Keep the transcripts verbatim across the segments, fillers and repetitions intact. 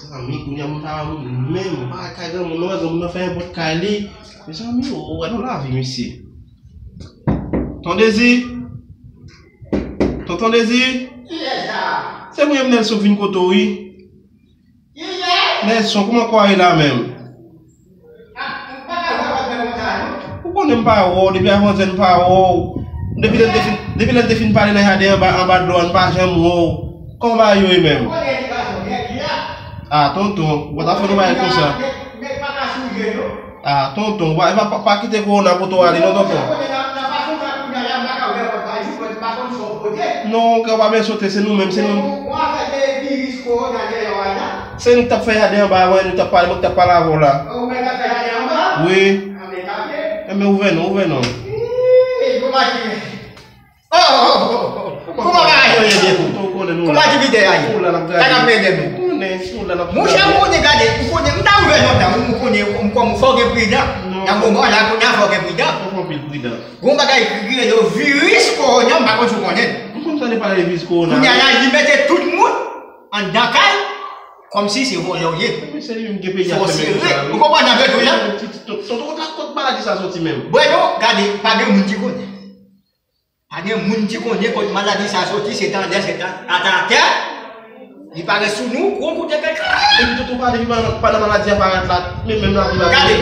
Mezanmi, kounye a moun pa wè moun menm, ou pa wè kay granmoun nan, granmoun nan fè enpòt kay li. Mezanmi, ou wè nou lavi, mesye. Ton Dezi? Tonton Dezi? Kiyès sa? Se mwen menm, Nelson, vin kote w, wi. Kiyès? Nelson, kòman kò a ye la menm? Ah, m pa ka wè w ap fè konsa, non. Ou konnen m pa wè w, depi avantyè m pa wè w. Depi lè n te fin, depi lè n te fin pale nan jaden anba, anba dlo a, m pa janm wè w. Kòman bagay yo ye menm? Ou konnen ti gason nèg li a? Ah, tonton, ou pa ta fè nou bagay konsa. Nèg, nèg pa ka souje, non. Ah, tonton, pa, pa, pa, pa kite kowona pote w ale, non, tonton. Ou konnen nan, nan fason sa kounye a la, m pa ka ouvè pòt bagay, jis mwen, m pa konn sa w pote. Non, kè w pa byen sote, se nou menm, se nou. Ou, ou afè de viris kowona dèyè w la. Se nou k t ap fè jaden anba a, wè, nou t ap pale, mwen k t ap pale avè w la. Ou menm k ap fè jaden anba? Wi. Anben, ouvè non, ouvè non. Ih, kòman ki, oh, oh, oh, oh. Kòman bagay yo ye, Dezi? Kòman aktivite a ye? Sa k ap mennen nou? Monchè, ou konnen, gade, ou konnen, m ta ouvè lontan, ou konnen, m kòm fò gen pridan. Nan moman la, kounye a fò gen pridan. Gon bagay ki rele yo viris kowona, m pa konn si w konnen. M konn tande pale de viris kowona. Kounye a la, li mete tout moun anndan kay, kòmsi se vòlè w ye. Fò sere. Ou konprann sa m vle di w la? Tonton, kot, kot maladi sa soti menm? Bwè non, gade, pa gen moun ki konnen. Pa gen moun ki konnen kot maladi sa soti, se t andè, se t atè. Li parèt sou nou, gon kout epè. Epi tonton, pa depi pa, pa nan maladi a parèt la, men menm lavi la. Gade,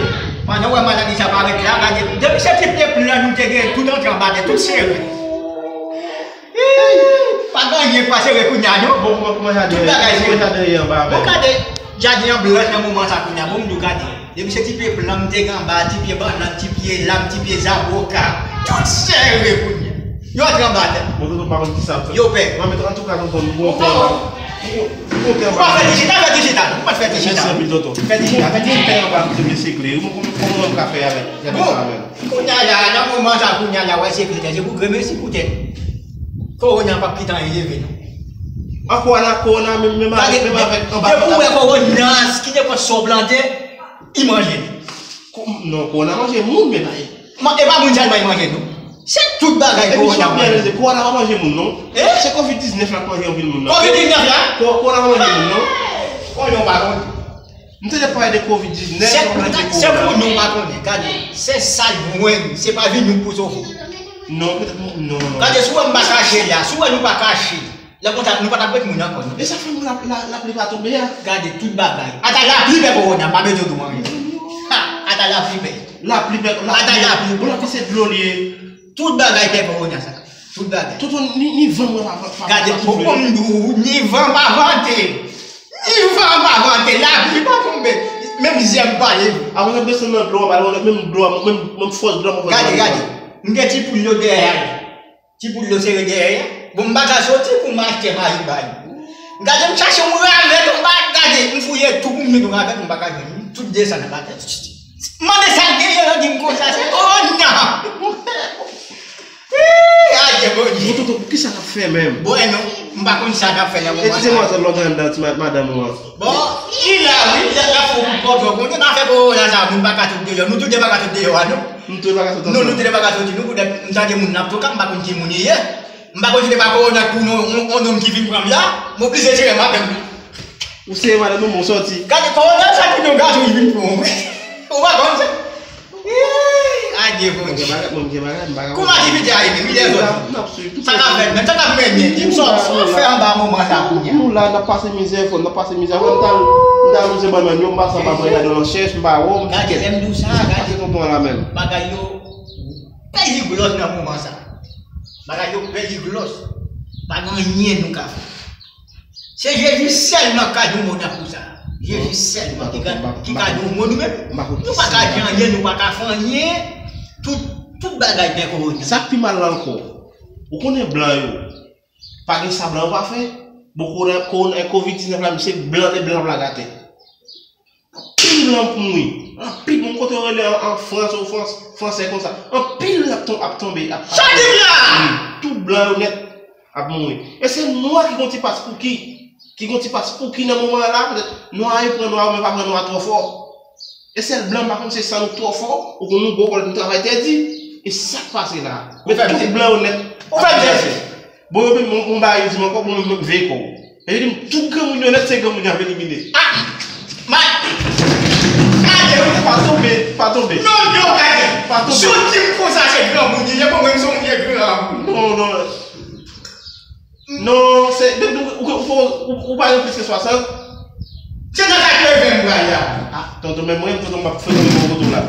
pandan w wè maladi sa parèt la, gade, depi se ti pye plan nou te gen, tout antre anba tè, tout sere. Ih, pa gen anyen k pa sere kounye a, non. Bon, kòman, kòman jaden, tout bagay sere. Kòman jaden ye anba a menm? Bon, gade, jaden an blanch nan moman sa kounye a. Bon, m di w, gade. Depi se ti pye plan m te gen anba, ti pye bannann, ti pye lam, ti pye zaboka, tout sere kounye a. Yo antre anba tè. Bon, tonton, pa konn kisa ap fèt. Yo pè. Bon, men antouka, tonton, nou gon tè anba. Nou gon tè anba. Ou pa fè dijital, fè dijital. Ou pa fè dijital. Mèsi anpil, tonton. Fè dijital, fè dijital. Nou gon tè anba, mesye Kle. Kòman, kòman nou ka fè avèk sa menm? Kounye a la, nan moman sa, kounye a la, w ap sekretè, se pou gremesi poutèt kowona p ap kite anyen leve, non. An kowona, kowona, menm, menm avèk, menm avèk anba. Depi w wè kowona, ki nenpòt sa w plante, li manje. Non, kowona manje moun, men pa. E pa moun sèlman li manje, non. Se tout bagay kowona manje. Kowona pa manje moun, non. Se kovid diznèf la k manje anpil moun, non. Kovid diznèf la? Kowona pa manje moun, non. Kowona pa manje. M te dwe pale de kovid diznèf, se pou nou pa konnen. Gade, se sa l jwenn, se pa vini pou sove. Non, petèt, non, non. Gade, si w wè m pa kache la, si w wè nou pa kache, lè konsa, nou pa t ap met moun ankò, non. E sa k fè nou la, la, lapli pa tonbe a? Gade, tout bagay. Ata lapli pè kowona, m pa bezwen di w anyen. Ha, ata lapli pè. Lapli pè, ata lapli. Bon, lapli se dlo li ye. Tout bagay pè kowona sa. Tout bagay. Tonton, ni, ni van mwen pa, pa, pa, gade, pa soufle. Bon, m di w, ni van pa vante. Ni van pa vante, lapli pa tonbe. Menm zyè m pa leve. Avan m desann nan dlo a, pa leve, menm dlo a, menm, menm fòs dlo a, mwen fòs. Gade, gade. M gen ti poul yo dèyè a. Ti poul yo sere dèyè a. Bon, m pa ka soti pou m achte mayi bay. Gade, m chache yon ravèt, m pa gade. M fouye tou pou m jwenn yon ravèt, m pa ka jwenn. Tout desann anba tè. M mande sa k genyen, yo di m konsa, se, oh non! Ih, adye Bondye. Bon, tonton, poukisa n ap fè menm? Bon, e non, m pa konn sa n ap fè nan moman sa. E ti demwazèl lòt anndan, ti ma-, madanm ou an? Bon, li la, wi, l ap, l ap fè yon kout pòtò. Konnen afè kowona sa, moun pa ka sot deyò. Nou tout de pa ka sot deyò a, non. Nou tout de pa ka sot ansanm. Non, nou tout de pa ka soti. Nou konnen, m tande moun nan ap toka, m pa konn ki moun li ye. M pa konn si se pa kowona k tounen yon, yon, yon nonm ki vin pran m la, m oblije tire madanm li. Ou sere madanm ou, men w sòti. Gade, kowona sa tounen yon gason ki vin pran w. Ou pa konn sa? Ih, adye Bondye. Mwen gen bagay, mwen gen bagay, m pa ka. Kòman aktivite a ye menm? Li lè zòt. N ap swiv. Sa k ap fèt menm? Sa k ap mennen? Di m sa w fè anba moman sa kounye a. Nou la, n ap pase mizè, fò, n ap pase mizè. Wè, m t al, m t al wouze bannann yo, m pase anba mwen, gade nan chèch, m pa wè w, m di kèt. Gade, lè m di w sa, gade. Pase tonton an la menm. Bagay yo pèliglòs nan moman sa. Bagay yo pèliglòs. Pa gen anyen nou ka fè. Se Jezi sèlman k ka di yon mo nan kou sa. Jezi sèlman ki ka, ki ka di yon mo, nou menm. Nou pa ka di anyen, nou pa ka fè anyen. Tout, tout bagay gen kowona. Sa k pi mal la ankò, ou konnen blan yo, pa gen sa blan yo pa fè. Bon, kowona, kowona, kovid diznèf la, misye blan, lè blan ap lage atè. Anpil blan ap mouri. Anpil, bon, kote yo rele an, an Frans, ou Frans, fransè konsa. Anpil ap ton-, ap tonbe, ap, ap. Sa di m la! Wi, tout blan yo nèt ap mouri. E se nwa ki gon ti pas pouki, ki gon ti pas pouki nan moman an la, petèt nwa yo pran nwa yo, men pa pran nwa twò fò. E sèl blan, m pa konn se san nou k twò fò, ou konn nou gwo kòlèt nou travay tèdi. E sa k pase la. Men tout blan yo nèt ap degage. Bon, yo menm, m, m ba yo di m ankò, bon, m, m veye kò w. E li di m, tout granmoun yo nèt, se granmoun y ap elimine. Ah! Ma! Gade, wi. Pa tonbe, pa tonbe. Non, non, gade. Pa tonbe. Sou di m konsa, se granmoun li ye, bon, mwen, m se yon vye granmoun. Non, non. Non, se, depi ou, ou, ou, ou, ou pa gen plis ke swasant. Se nan katreven m pral la. Ah, tonton, men mwen, tonton, m ap fè tonton mwen kote w la.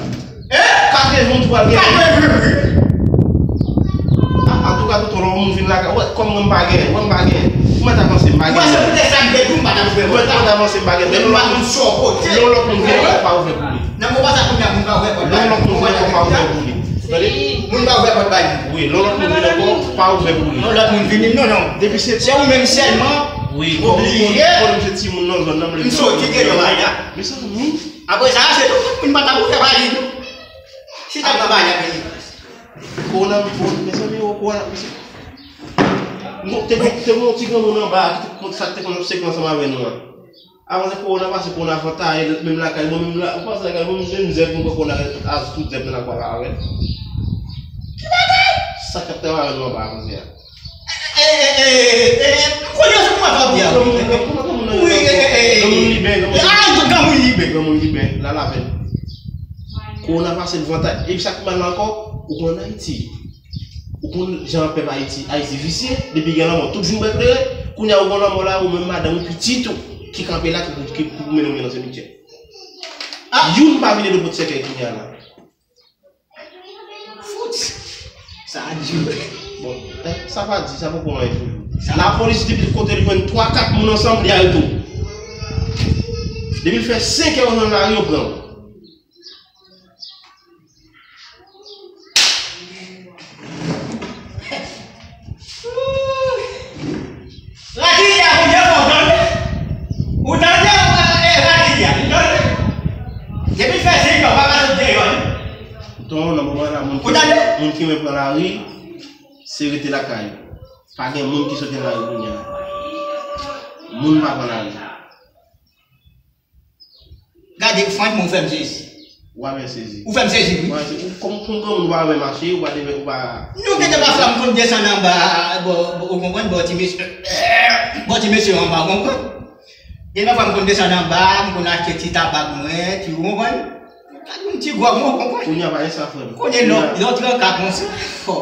Eh? Katreven ou pral gen. Katreven, wi. Ah, antouka, tonton, lè yon moun vin lakay, wè, kòm mwen m pa gen, mwen m pa gen. Ou mèt avanse, m pa gen. Mwen, se poutèt sa m te di w m pa t ap ouvè pòt la. Mwen, mwen mèt avanse, m pa gen. Men lè yon lòt moun, lè yon lòt moun vin, ou pa ouvè pou li. Nan moman sa, kounye a, moun pa ouvè pòt la. Lè yon lòt moun vin, ou pa ouvè pou li. Tande? Moun pa ouvè pòt bay moun. Wi, lè yon lòt moun vin ankò, pa ouvè pou li. Yon lòt moun vini, non, non. Depi se Se ou menm sèlman. Wi, ou bliye. Konnen se timoun nan zòn nan, m soti deyò a la. Mezanmi. Apre sa, se tout moun pa t ap ouvè bay li, non. Si t ap nan bay la, vini. Kowona, mezanmi, o kowona, mesye. Bon, te gen, te gen yon ti granmoun anba a ki te konn, sa te konn ap seke ansanm avè nou an. Avan lè kowona pase, kowona fè yon ta, menm lakay mwen, menm la, ou panse lakay mwen, menm zèb, mwen kwè kowona raz tout zèb nan lakou a avè l. Ki bagay? Sa k ap travay nou anba a kounye a. E, e, e, e, e, m konnen se kòman sa w di a. Granmoun, granmoun, granmoun nan wi, e, e, e, granmoun Liben, granmoun Liben. Ah, granmoun Liben. Granmoun Liben, l al avè l. Kowona pase l vantaj. Epi sa k pi mal la ankò, ou konn Ayiti. Ou konn jan pèp Ayiti, Ayiti visye, depi gen lanmò, tout jou w eklere, kounye a ou gon lanmò la, ou menm madanm ou, pitit ou, ki kanpe la, ki pou, ki pou mennen w nan simityè. Ah! Youn pa vin ede w pot sèkèy kounye a la. Fout! Sa a di wi. Bon, eh, sa pa di, sa poko anyen toujou. Sa Lapolis, depi kote l jwenn twa, kat moun ansanm, li arete w. Depi l fè senk è w nan lari, yo pran w. Rakiya, ou tande? Ou tande, ou, e, Rakiya, ou tande? Depi fè senk an, pa ka sot deyò, non. Ton, nan moman la, moun ki, moun ki renmen pran lari, se rete lakay. Pa gen moun ki sot nan lari kounye a. Moun pa pran lari. Gade, franchman, ou fè m sezi. Ou pa fè m sezi. Ou fè m sezi, wi. Ou pa fè m sezi. Ou kòm, kòm granmoun, ou pa renmen mache, ou pa deve, ou pa. Nou gentan pafwa m konn desann anba, bò, bò, ou konprann, bò ti mesye, bò ti mesye anba, ou konprann? Gen pafwa m konn desann anba, m konn achte ti tabak mwen, ti, ou konprann? Gade yon ti gwòg, ou konprann? Kounye a pa gen sa, frè m. Kounye lè, lè w tranka konsa, fò.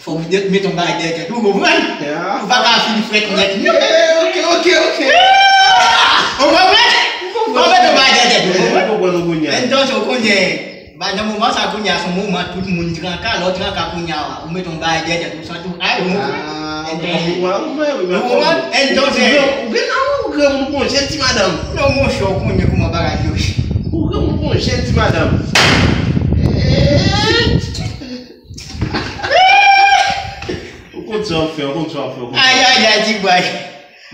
Fòk ou mete yon bagay dèyè tèt ou, ou konprann? Ou pa ka fin frèt nèt, non. Eh, ok, ok, ok. Ou konprann? Fòk ou mete yon bagay dèyè tèt ou, ou konprann? M konprann ou kounye a. Entonces, ou konnen, ba, nan moman sa kounye a, se yon moman tout moun tranka, lè w tranka kounye a, ou mete yon bagay dèyè tèt ou, santi w, ay, ou konprann? Ah, ou konprann? Ou konprann? Entonces, ou granmoun, ou granmoun, ou gon jèn ti madanm. Non, monchè, ou konnen kòman bagay yo ye. Ou granmoun, ou gon jèn ti madanm. Eh. Ou konn sa w ap fè, ou konn sa w ap fè, ou konn sa w ap fè. Ay, ay, ay, ti bway.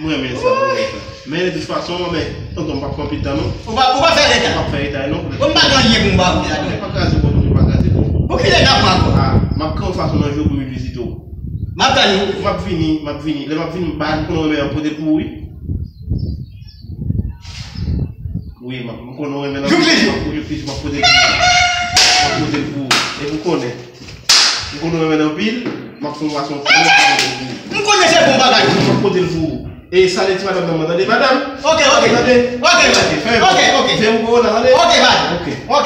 Mwen renmen sa, mwen renmen sa. Men de tout fason, men, tonton, m p ap pran anpil tan, non. Ou pa, ou pa fè reta. M p ap fè reta, non. Bon, m pa gen anyen pou m ba ou la, non. Men pa kraze kò, tonton, pa kraze kò. Bon, kilè n ap pran ankò? Ah, m ap kre yon fason nan je w pou m vin vizite w. M ap tann ou. M ap vini, m ap vini. Lè m ap vini, m ba, m konn renmen an pote l pou ou, wi. Wi, m ap, m konn renmen nan. Jouk li jou. M ap, jouk li jou, m ap pote l pou ou. M ap pote l pou ou. E pou konnen. M konn renmen anpil, m ap fè yon fason pou ou, m ap pote l pou ou. M konnen se bon bagay. M ap pote l pou ou. E salye ti madanm nan, tande, madanm? Ok, ok. Tande? Ok, ok. Fè m. Ok, ok. Fè m kowona, tande? Ok, bye. Ok. Ok.